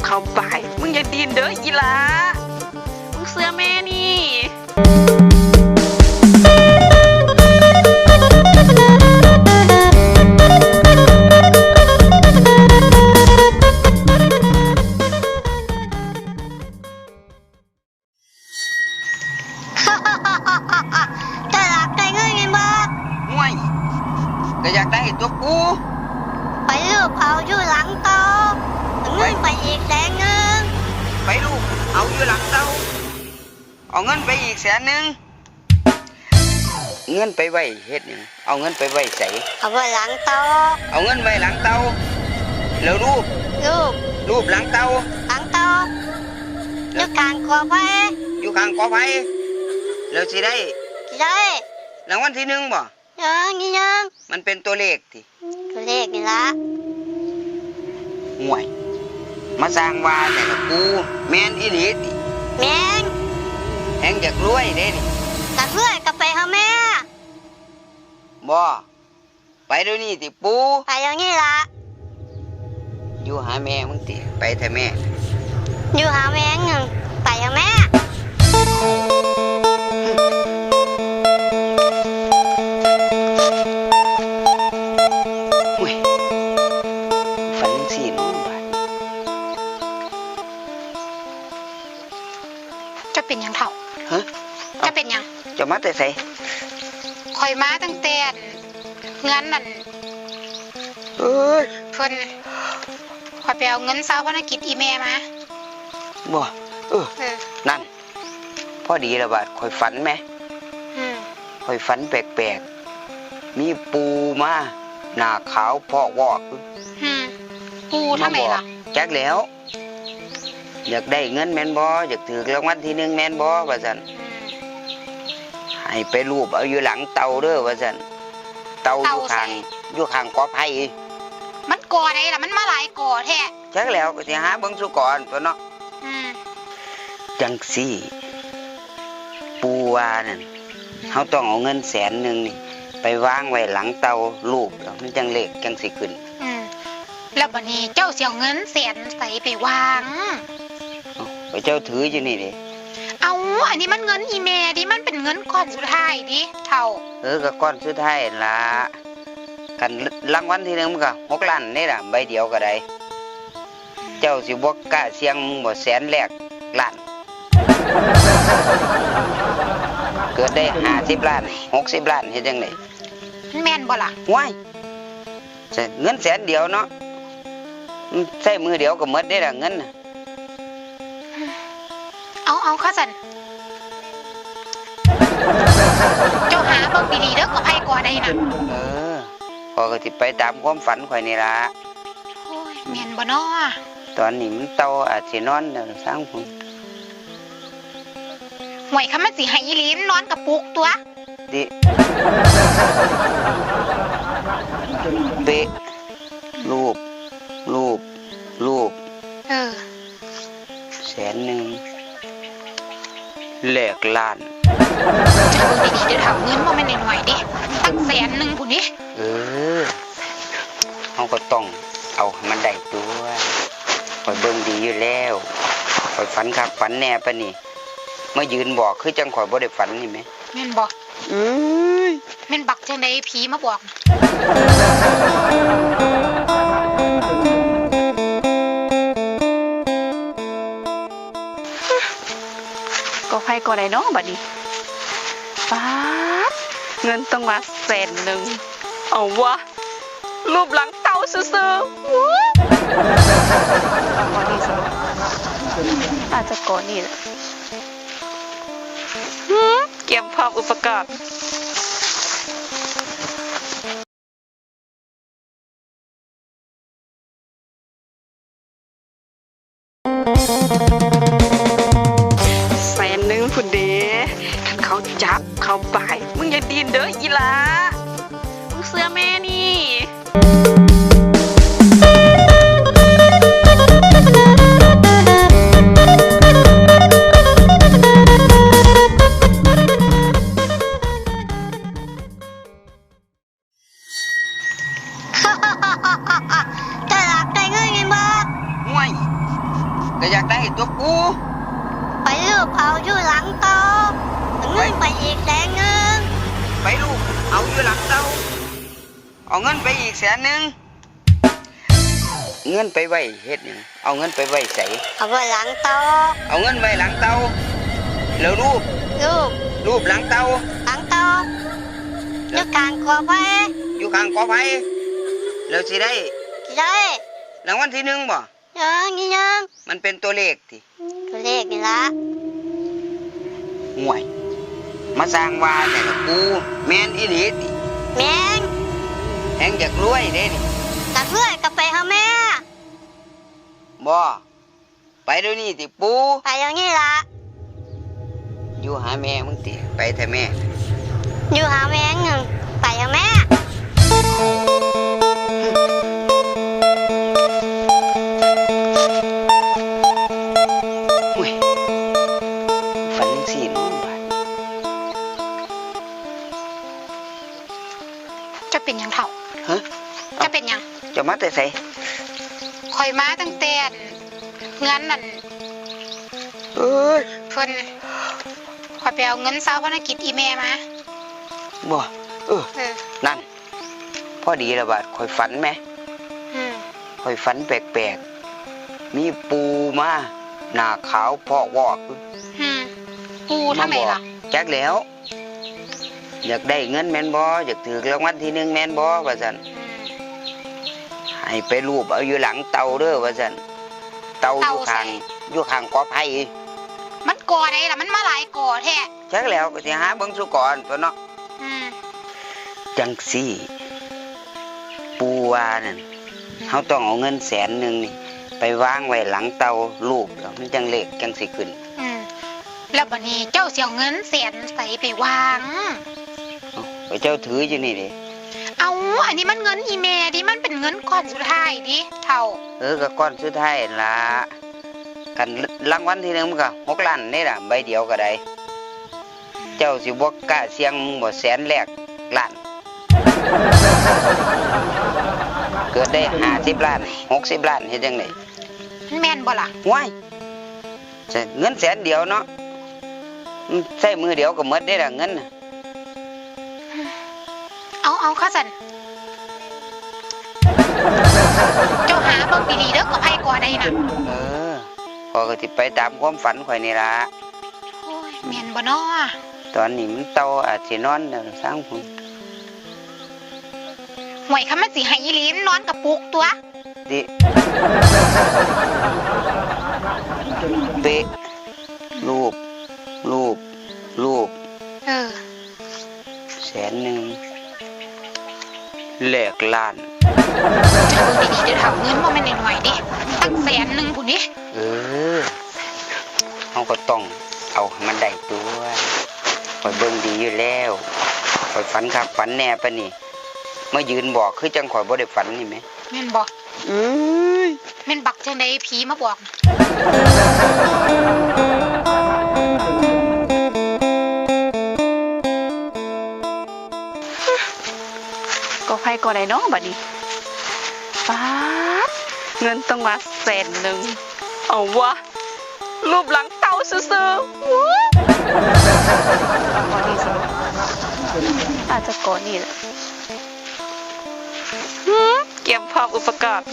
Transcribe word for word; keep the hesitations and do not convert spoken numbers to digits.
เข้าไป มึงอย่าดิ้นเด้ออีหล่า มึงเชื่อแม่นี่ เจ้าอยากได้เงินแม่นบ่ ห่วย ก็อยากได้ตัวปู่ ไปลูบเอาอยู่หลังเต่า เอาเงินไปอีกแสนหนึ่ง ไปลูบเอาอยู่หลังเต่า เอาเงินไปอีกแสนหนึ่ง เงินไปไว้เฮ็ดหยัง เอาเงินไปไว้ไส เอาไว้หลังเต่า เอาเงินไว้หลังเต่า แล้วลูบ ลูบ ลูบหลังเต่า หลังเต่า อยู่ข้างกอไผ่ อยู่ข้างกอไผ่ แล้วสิได้ สิได้ รางวัลที่หนึ่งบ่ เออ นี่ยัง มันเป็นตัวเลขติ ตัวเลขนี่ละ ห่วย มาสร้างว่าแต่ละกู แม่นอีหลีติ แม่น แฮงอยากรวยเด้นี่ อยากรวยก็ไปหาแม่ บ่ ไปเดี๋ยวนี้ติปู่ ไปเดี๋ยวนี้ละ อยู่หาแม่มึงติ ไปเถอะแม่ อยู่หาแม่มึง ไปเถอะแม่ อุ้ย ฝันจังซี่เนาะบาด เจ้าเป็นหยังเฒ่า ฮะ เจ้าเป็นหยัง เจ้ามาแต่ไส ข้อยมาตั้งแต่เฮือนนั่น เอ้ย เพิ่น ข้อยไปเอาเงินซาวพนกิจอีแม่มา บ่ เออ เออ นั่น พอดีแล้วบาด ข้อยฝันแหม อืม ข้อยฝันแปลกๆ มีปู่มา หน้าขาวพอกวอก อืม ปู่ทางใดล่ะ มาบอก จักแหล้ว อยากได้เงินแม่นบ่ อยากถืกรางวัลที่หนึ่งแม่นบ่ ว่าซั่น อืม ให้ไปลูบเอาอยู่หลังเต่าเด้อ ว่าซั่น เต่าอยู่ข้าง เต่าไส อยู่ข้างกอไผ่ มันกอใดล่ะ มันมาหลายกอแท้ จักแหล้ว ก็สิหาเบิ่งซุกอนั่นตั๊วเนาะ อืม จั่งซี้ ปู่ว่านั่น เฮาต้องเอาเงินแสนหนึ่งนี่ ไปวางไว้หลังเต่าลูบแล้วมันจั่งเลขจั่งสิขึ้น อืม แล้วบัดนี้เจ้าสิเอาเงินแสนใสไปวาง เอ้า ก็เจ้าถืออยู่นี่เด้ เอ้า อันนี้มันเงินอีแม่ดิ มันเป็นเงินก้อนสุดท้ายดิ เฒ่า เออ ก็ก้อนสุดท้ายนั่นล่ะ คันรางวัลที่หนึ่งมันก็หกล้านนี่ล่ะ ใบเดียวก็ได้ เจ้าสิบ่กล้าเสี่ยงบ่ แสนแลกล้าน เกิดได้ห้าสิบล้าน หกสิบล้าน เฮ็ดจั่งใด มันแม่นบ่ล่ะ ว้าย เงินแสนเดียวเนาะ มันใช้มื้อเดียวก็หมดเด้ล่ะเงินน่ะ เอา เอา คันซั้น เจ้าหาเบิ่งดีๆเด้อ กอไผ่กอใดน่ะ เออ ข้อยก็สิไปตามความฝันข้อยนี่ล่ะ โอ้ย แม่นบ่น้อ ตอนนี้มันเต่าอาจสินอนแล้วซางพุ้น ห่วย คันมันสิให้อีหลี มันนอนกะปลุกตั๊ว ติ เป๊ะ ลูบ ลูบ ลูบ เออ แสนหนึ่ง แลกล้าน เจ้าเบิ่งดีๆเด้อเฒ่า เงินบ่แม่นน้อยๆเด้ ตั้งแสนหนึ่งพุ้นเด้ เออ เฮาก็ต้องเอาให้มันได้ตั๊ว ข้อยเบิ่งดีอยู่แล้ว ข้อยฝันคักฝันแน่ปานนี้ มายืนบอกคือจั่งข้อยบ่ได้ฝันนี่แหม แม่นบ่ เอ้ย แม่นบักจั่งใดผีมาบอก กอไผ่กอใดน้อบัดนี้ ป๊าด เงินต้องว่าแสนหนึ่ง เอาวะ ลูบหลังเต่าซื่อๆ อาจจะกอนี่แหละ หืม เตรียมพร้อมอุปกรณ์ แสนหนึ่งพุ้นเด้ คันเขาจับ เขาบาย มึงอย่าดิ้นเด้ออีหล่า มึงเชื่อแม่นี่ เจ้าอยากได้เงินแม่นบ่ ห่วย ก็อยากได้ตัวปู ไปลูบเอาอยู่หลังเตา เอาเงินไปอีกแสนหนึ่ง ไปลูบเอาอยู่หลังเตา เอาเงินไปอีกแสนหนึ่ง เงินไปไว้เฮ็ดหยัง เอาเงินไปไว้ไส เอาไว้หลังเตา เอาเงินไว้หลังเตา แล้วลูบ ลูบ ลูบหลังเตา หลังเตา แล้ว อยู่ข้างกอไผ่ อยู่ข้างกอไผ่ แล้วสิได้ สิได้ รางวัลที่หนึ่งบ่ เออ นี่ยัง มันเป็นตัวเลขติ ตัวเลขนี่ละ ห่วย มาสร้างว่าแต่ละกู แม่นอีหลีติ แม่น แฮงอยากรวยเด้นี่ อยากรวยก็ไปหาแม่ บ่ ไปเดี๋ยวนี้ติปู ไปเดี๋ยวนี้ละ อยู่หาแม่มึงติ ไปเถอะแม่ อยู่หาแม่มึง ไปเถอะแม่ อุ้ย ฝันจังซี่เนาะบาด เจ้าเป็นหยังเฒ่า ฮะ เจ้าเป็นหยัง เจ้ามาแต่ไส ข้อยมาตั้งแต่เฮือนนั่น เอ้ย เพิ่น ข้อยไปเอาเงินชาวพนกิจอีแม่มา บ่ เออ เออ นั่น พอดีละบาด ข้อยฝันแหม อืม ข้อยฝันแปลกๆ มีปู่มา หน้าขาวพอกวอก อืม ปู่ทำไมล่ะ มาบอก จักแหล้ว อยากได้เงินแม่นบ่ อยากถืกรางวัลที่หนึ่งแม่นบ่ ว่าซั่น อืม ให้ไปลูบเอาอยู่หลังเตาเด้อ ว่าซั่น เตาอยู่ข้าง เตาไส อยู่ข้างกอไผ่ มันกอใดล่ะ มันมาหลายกอแท้ จักแหล้ว ก็สิหาเบิ่งซุกอหั่นตั๊วเนาะ อืม จังซี่ ปู่ว่านั่น เฮาต้องเอาเงินแสนหนึ่งนี่ ไปวางไว้หลังเตาลูบ แล้วมันจังเลขจังสิขึ้น อืม แล้วบัดนี้เจ้าสิเอาเงินแสนใสไปวาง เอ้า ก็เจ้าถืออยู่นี่เด้ เอา อันนี้มันเงินอีแม่ดิ มันเป็นเงินก้อนสุดท้ายดิ เฒ่า เออ ก็ก้อนสุดท้ายนั่นล่ะ คันรางวัลที่หนึ่งมันก็หกล้านนี่ล่ะ ใบเดียวก็ได้ เจ้าสิบ่กล้าเสี่ยงบ่ แสนแลกล้าน เกิดได้ห้าสิบล้าน หกสิบล้าน เฮ็ดจั่งใด มันแม่นบ่ล่ะ ว้าย เงินแสนเดียวเนาะ มันใช้มื้อเดียวก็หมดเด้ล่ะเงินน่ะ เอา เอา คันซั้น เจ้าหาเบิ่งดีๆเด้อ กอไผ่กอใดน่ะ เออ ข้อยก็สิไปตามความฝันข้อยนี่ล่ะ โอ้ย แม่นบ่น้อ ตอนนี้มันเต่าอาจสินอนแล้วซางพุ้น ห่วย คันมันสิให้อีหลี มันนอนกะปลุกตั๊ว ติ เป๊ะ ลูบ ลูบ ลูบ เออ แสนหนึ่ง แลกล้าน เจ้าเบิ่งดีๆเด้อเฒ่า เงินบ่แม่นน้อยๆเด้ ตั้งแสนหนึ่งพุ้นเด้ เออ เฮาก็ต้องเอาให้มันได้ตั๊ว ข้อยเบิ่งดีอยู่แล้ว ข้อยฝันคักฝันแน่ปานนี้ มายืนบอกคือจั่งข้อยบ่ได้ฝันนี่แหม แม่นบ่ เอ้ย แม่นบักจั่งใดผีมาบอก กอไผ่กอใดน้อบัดนี้ ป๊าด เงินตั้งว่าแสนหนึ่ง เอาวะ ลูบหลังเต่าซื่อๆ อาจจะกอนี่แหละ หืม เตรียมพร้อมอุปกรณ์